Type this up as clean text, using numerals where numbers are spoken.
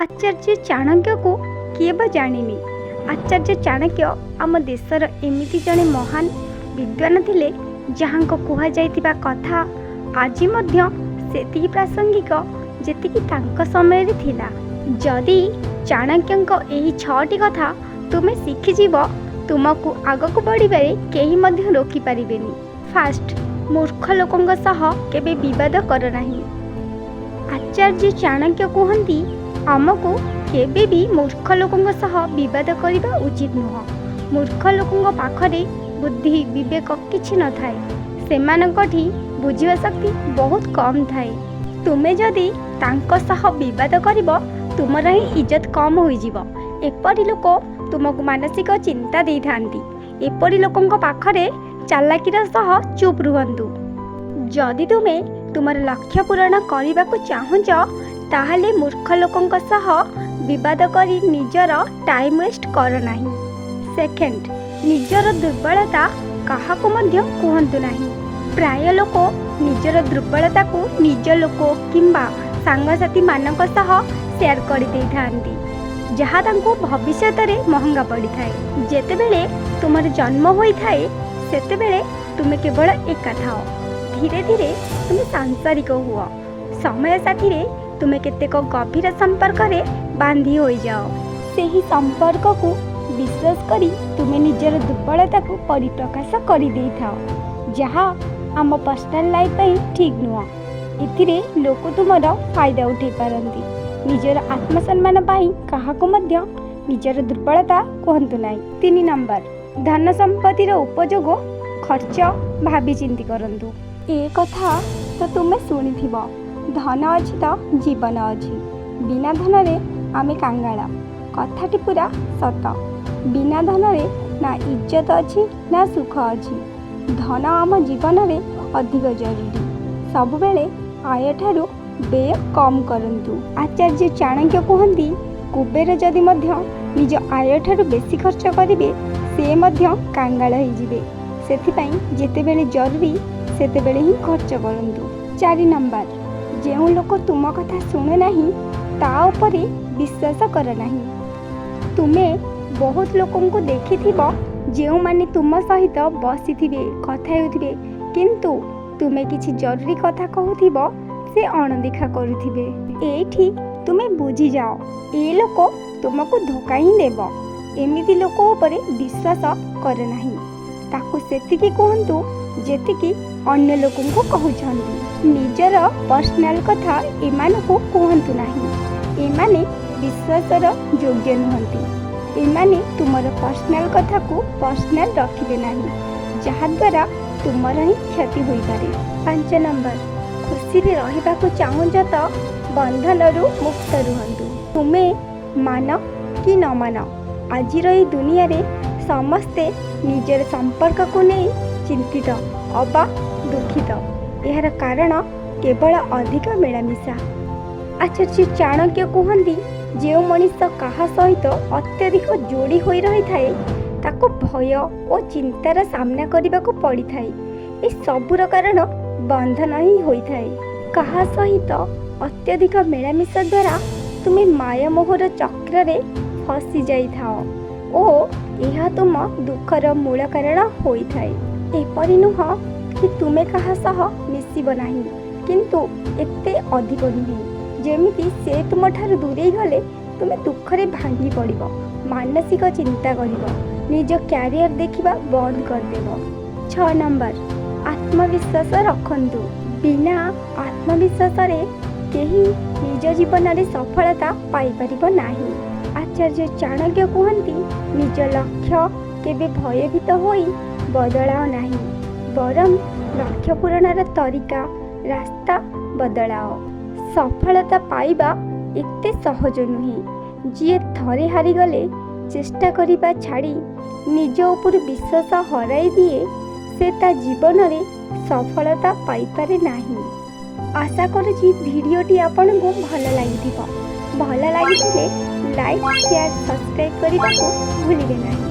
ଆଚାର୍ଯ୍ୟ ଚାଣକ୍ୟକୁ କିଏ ବା ଜାଣିନି? ଆଚାର୍ଯ୍ୟ ଚାଣକ୍ୟ ଆମ ଦେଶର ଏମିତି ଜଣେ ମହାନ ବିଦ୍ୱାନ ଥିଲେ, ଯାହାଙ୍କ କୁହାଯାଇଥିବା କଥା ଆଜି ମଧ୍ୟ ସେତିକି ପ୍ରାସଙ୍ଗିକ, ଯେତିକି ତାଙ୍କ ସମୟରେ ଥିଲା। ଯଦି ଚାଣକ୍ୟଙ୍କ ଏହି ଛଅଟି କଥା ତୁମେ ଶିଖିଯିବ, ତୁମକୁ ଆଗକୁ ବଢ଼ିବାରେ କେହି ମଧ୍ୟ ରୋକିପାରିବେନି। ଫାଷ୍ଟ, ମୂର୍ଖ ଲୋକଙ୍କ ସହ କେବେ ବିବାଦ କର ନାହିଁ। ଆଚାର୍ଯ୍ୟ ଚାଣକ୍ୟ କୁହନ୍ତି, ଆମକୁ କେବେ ବି ମୂର୍ଖ ଲୋକଙ୍କ ସହ ବିବାଦ କରିବା ଉଚିତ ନୁହଁ। ମୂର୍ଖ ଲୋକଙ୍କ ପାଖରେ ବୁଦ୍ଧି, ବିବେକ କିଛି ନଥାଏ। ସେମାନଙ୍କଠି ବୁଝିବା ଶକ୍ତି ବହୁତ କମ୍ ଥାଏ। ତୁମେ ଯଦି ତାଙ୍କ ସହ ବିବାଦ କରିବ, ତୁମର ହିଁ ଇଜ୍ଜତ କମ୍ ହୋଇଯିବ। ଏପରି ଲୋକ ତୁମକୁ ମାନସିକ ଚିନ୍ତା ଦେଇଥାନ୍ତି। ଏପରି ଲୋକଙ୍କ ପାଖରେ ଚାଲାକିର ସହ ଚୁପ୍ ରୁହନ୍ତୁ। ଯଦି ତୁମେ ତୁମର ଲକ୍ଷ୍ୟ ପୂରଣ କରିବାକୁ ଚାହୁଁଛ, ତାହେଲେ ମୂର୍ଖ ଲୋକଙ୍କ ସହ ବିବାଦ କରି ନିଜର ଟାଇମ୍ ୱେଷ୍ଟ କର ନାହିଁ। ସେକେଣ୍ଡ, ନିଜର ଦୁର୍ବଳତା କାହାକୁ ମଧ୍ୟ କୁହନ୍ତୁ ନାହିଁ। ପ୍ରାୟ ଲୋକ ନିଜର ଦୁର୍ବଳତାକୁ ନିଜ ଲୋକ କିମ୍ବା ସାଙ୍ଗସାଥିମାନଙ୍କ ସହ ସେୟାର କରିଦେଇଥାନ୍ତି, ଯାହା ତାଙ୍କୁ ଭବିଷ୍ୟତରେ ମହଙ୍ଗା ପଡ଼ିଥାଏ। ଯେତେବେଳେ ତୁମର ଜନ୍ମ ହୋଇଥାଏ, ସେତେବେଳେ ତୁମେ କେବଳ ଏକା ଥାଅ। ଧୀରେ ଧୀରେ ତୁମେ ସାଂସାରିକ ହୁଅ। ସମୟ ସାଥିରେ ତୁମେ କେତେକ ଗଭୀର ସମ୍ପର୍କରେ ବାନ୍ଧି ହୋଇଯାଅ। ସେହି ସମ୍ପର୍କକୁ ବିଶ୍ୱାସ କରି ତୁମେ ନିଜର ଦୁର୍ବଳତାକୁ ପରିପ୍ରକାଶ କରିଦେଇଥାଅ, ଯାହା ଆମ ପର୍ସନାଲ ଲାଇଫ୍ ପାଇଁ ଠିକ୍ ନୁହଁ। ଏଥିରେ ଲୋକ ତୁମର ଫାଇଦା ଉଠାଇ ପାରନ୍ତି। ନିଜର ଆତ୍ମସମ୍ମାନ ପାଇଁ କାହାକୁ ମଧ୍ୟ ନିଜର ଦୁର୍ବଳତା କୁହନ୍ତୁ ନାହିଁ। ତିନି ନମ୍ବର, ଧନ ସମ୍ପତ୍ତିର ଉପଯୋଗ, ଖର୍ଚ୍ଚ ଭାବି ଚିନ୍ତି କରନ୍ତୁ। ଏ କଥା ତ ତୁମେ ଶୁଣିଥିବ, ଧନ ଅଛି ତ ଜୀବନ ଅଛି, ବିନା ଧନରେ ଆମେ କାଙ୍ଗାଳ। କଥାଟି ପୁରା ସତ। ବିନା ଧନରେ ନା ଇଜ୍ଜତ ଅଛି, ନା ସୁଖ ଅଛି। ଧନ ଆମ ଜୀବନରେ ଅଧିକ ଜରୁରୀ। ସବୁବେଳେ ଆୟଠାରୁ ବ୍ୟୟ କମ୍ କରନ୍ତୁ। ଆଚାର୍ଯ୍ୟ ଚାଣକ୍ୟ କୁହନ୍ତି, କୁବେର ଯଦି ମଧ୍ୟ ନିଜ ଆୟଠାରୁ ବେଶୀ ଖର୍ଚ୍ଚ କରିବେ, ସେ ମଧ୍ୟ କାଙ୍ଗାଳ ହେଇଯିବେ। ସେଥିପାଇଁ ଯେତେବେଳେ ଜରୁରୀ, ସେତେବେଳେ ହିଁ ଖର୍ଚ୍ଚ କରନ୍ତୁ। ଚାରି ନମ୍ବର, ଯେଉଁ ଲୋକ ତୁମ କଥା ଶୁଣୁ ନାହିଁ, ତା ଉପରେ ବିଶ୍ୱାସ କର ନାହିଁ। ତୁମେ ବହୁତ ଲୋକଙ୍କୁ ଦେଖିଥିବ, ଯେଉଁମାନେ ତୁମ ସହିତ ବସିଥିବେ, କଥା ହେଉଥିବେ, କିନ୍ତୁ ତୁମେ କିଛି ଜରୁରୀ କଥା କହୁଥିବ, ସେ ଅଣଦେଖା କରୁଥିବେ। ଏଇଠି ତୁମେ ବୁଝିଯାଅ, ଏ ଲୋକ ତୁମକୁ ଧୋକା ହିଁ ଦେବ। ଏମିତି ଲୋକ ଉପରେ ବିଶ୍ୱାସ କର ନାହିଁ। ତାକୁ ସେତିକି କୁହନ୍ତୁ, ଯେତିକି ଅନ୍ୟ ଲୋକଙ୍କୁ କହୁଛନ୍ତି। ନିଜର ପର୍ସନାଲ କଥା ଏମାନଙ୍କୁ କୁହନ୍ତୁ ନାହିଁ। ଏମାନେ ବିଶ୍ୱାସର ଯୋଗ୍ୟ ନୁହନ୍ତି। ଏମାନେ ତୁମର ପର୍ସନାଲ କଥାକୁ ପର୍ସନାଲ ରଖିବେ ନାହିଁ, ଯାହାଦ୍ୱାରା ତୁମର ହିଁ କ୍ଷତି ହୋଇପାରେ। ପାଞ୍ଚ ନମ୍ବର, ଖୁସିରେ ରହିବାକୁ ଚାହୁଁଛ ତ ବନ୍ଧନରୁ ମୁକ୍ତ ରୁହନ୍ତୁ। ତୁମେ ମାନ କି ନ ମାନ, ଆଜିର ଏଇ ଦୁନିଆରେ ସମସ୍ତେ ନିଜର ସମ୍ପର୍କକୁ ନେଇ ଚିନ୍ତିତ ଅବା ଦୁଃଖିତ। ଏହାର କାରଣ କେବଳ ଅଧିକ ମିଳାମିଶା। ଆଚାର୍ଯ୍ୟ ଚାଣକ୍ୟ କୁହନ୍ତି, ଯେଉଁ ମଣିଷ କାହା ସହିତ ଅତ୍ୟଧିକ ଯୋଡ଼ି ହୋଇ ରହିଥାଏ, ତାକୁ ଭୟ ଓ ଚିନ୍ତାର ସାମ୍ନା କରିବାକୁ ପଡ଼ିଥାଏ। ଏ ସବୁର କାରଣ ବନ୍ଧନ ହିଁ ହୋଇଥାଏ। କାହା ସହିତ ଅତ୍ୟଧିକ ମିଳାମିଶା ଦ୍ୱାରା ତୁମେ ମାୟା ମୋହର ଚକ୍ରରେ ଫସି ଯାଇଥାଅ ଓ ଏହା ତୁମ ଦୁଃଖର ମୂଳ କାରଣ ହୋଇଥାଏ। ଏପରି ନୁହଁ କି ତୁମେ କାହା ସହ ମିଶିବ ନାହିଁ, କିନ୍ତୁ ଏତେ ଅଧିକ ନୁହେଁ, ଯେମିତି ସେ ତୁମଠାରୁ ଦୂରେଇ ଗଲେ ତୁମେ ଦୁଃଖରେ ଭାଙ୍ଗି ପଡ଼ିବ, ମାନସିକ ଚିନ୍ତା କରିବ, ନିଜ କ୍ୟାରିୟର ଦେଖିବା ବନ୍ଦ କରିଦେବ। ଛଅ ନମ୍ବର, ଆତ୍ମବିଶ୍ୱାସ ରଖନ୍ତୁ। ବିନା ଆତ୍ମବିଶ୍ୱାସରେ କେହି ନିଜ ଜୀବନରେ ସଫଳତା ପାଇପାରିବ ନାହିଁ। ଆଚାର୍ଯ୍ୟ ଚାଣକ୍ୟ କୁହନ୍ତି, ନିଜ ଲକ୍ଷ୍ୟ କେବେ ଭୟଭୀତ ହୋଇ ବଦଳାଅ ନାହିଁ, ବରଂ ଲକ୍ଷ୍ୟ ପୂରଣର ତରିକା, ରାସ୍ତା ବଦଳାଅ। ସଫଳତା ପାଇବା ଏତେ ସହଜ ନୁହେଁ। ଯିଏ ଥରେ ହାରିଗଲେ ଚେଷ୍ଟା କରିବା ଛାଡ଼ି ନିଜ ଉପରୁ ବିଶ୍ୱାସ ହରାଇ ଦିଏ, ସେ ତା ଜୀବନରେ ସଫଳତା ପାଇପାରେ ନାହିଁ। ଆଶା କରୁଛି ଭିଡ଼ିଓଟି ଆପଣଙ୍କୁ ଭଲ ଲାଗିଥିବ। ଭଲ ଲାଗିଥିଲେ ଲାଇକ୍, ସେୟାର, ସବସ୍କ୍ରାଇବ୍ କରିବାକୁ ଭୁଲିବେ ନାହିଁ।